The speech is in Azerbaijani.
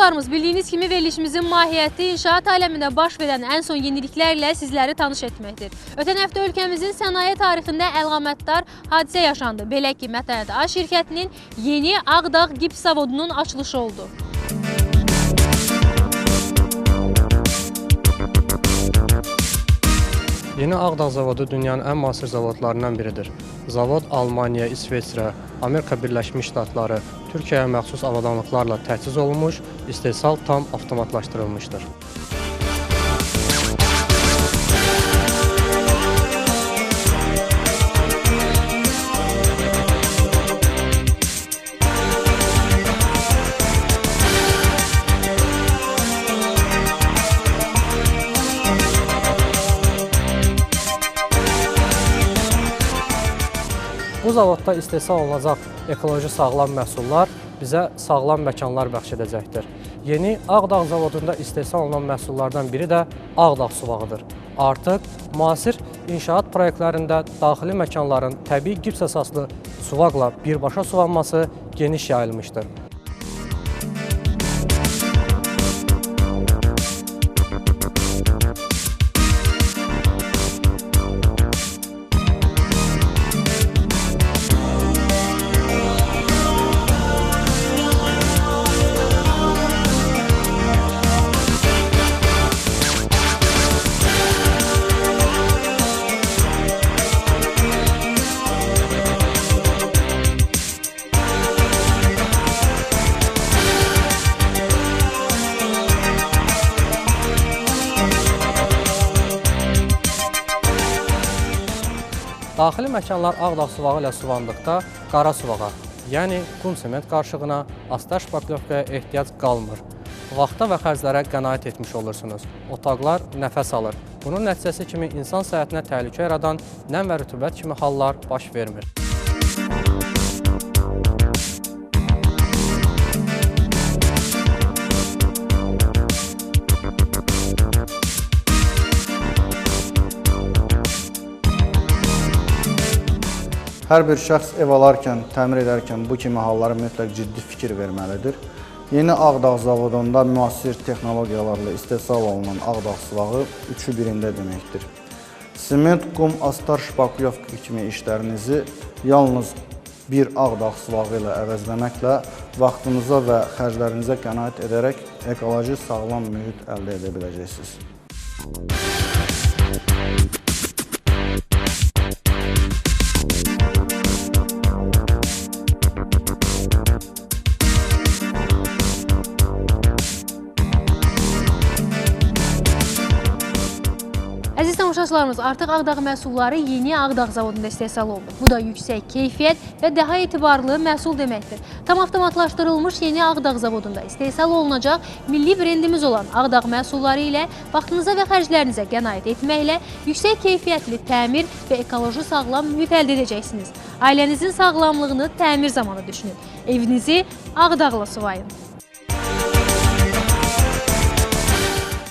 tamaşaçılarımız, bildiyiniz kimi verilişimizin mahiyyəti inşaat aləmində baş verən ən son yeniliklərlə sizləri tanış etməkdir. Ötən həftə ölkəmizin sənaye tarixində əlamətdar hadisə yaşandı. Belə ki, Mətanət A şirkətinin yeni Ağdağ gips zavodunun açılışı oldu. Yeni Ağdağ zavodu dünyanın ən müasir zavodlarından biridir. Zavod Almaniya, İsveçrə, Amerika Birləşmiş Ştatları, Türkiyəyə məxsus avadanlıqlarla təchiz olunmuş, istehsal tam avtomatlaşdırılmışdır. Bu zavodda istehsal olunacaq ekoloji sağlam məhsullar bizə sağlam məkanlar bəxş edəcəkdir. Yeni Ağdağ zavodunda istehsal olunan məhsullardan biri də Ağdağ suvağıdır. Artıq müasir inşaat proyektlərində daxili məkanların təbii gips əsaslı suvaqla birbaşa suvanması geniş yayılmışdır. Daxili məkanlar Ağdağ suvağı ilə suvandıqda qara suvağa, yəni qum sement qarışığına, astar şpaklyovkaya ehtiyac qalmır. Vaxta və xərclərə qənaət etmiş olursunuz. Otaqlar nəfəs alır. Bunun nəticəsi kimi insan səhhətinə təhlükə yaradan nəm və rütubət kimi hallar baş vermir. Hər bir şəxs ev alarkən, təmir edərkən bu kimi hallara mütləq ciddi fikir verməlidir. Yeni Ağdağ zavodunda müasir texnologiyalarla istehsal olunan Ağdağ suvağı üçü birində deməkdir. Sement, qum, astar, şpaklyovka kimi işlərinizi yalnız bir Ağdağ suvağı ilə əvəzləməklə vaxtınıza və xərclərinizə qənaət edərək ekoloji sağlam mühit əldə edə biləcəksiniz. Əziz tamaşaçılarımız, artıq Ağdağ məhsulları yeni Ağdağ zavodunda istehsal olunur. Bu da yüksək keyfiyyət və daha etibarlı məhsul deməkdir. Tam avtomatlaşdırılmış yeni Ağdağ zavodunda istehsal olunacaq milli brendimiz olan Ağdağ məhsulları ilə vaxtınıza və xərclərinizə qənaət etməklə yüksək keyfiyyətli təmir və ekoloji sağlam mühit əldə edəcəksiniz. Ailənizin sağlamlığını təmir zamanı düşünün. Evinizi Ağdağla suvayın.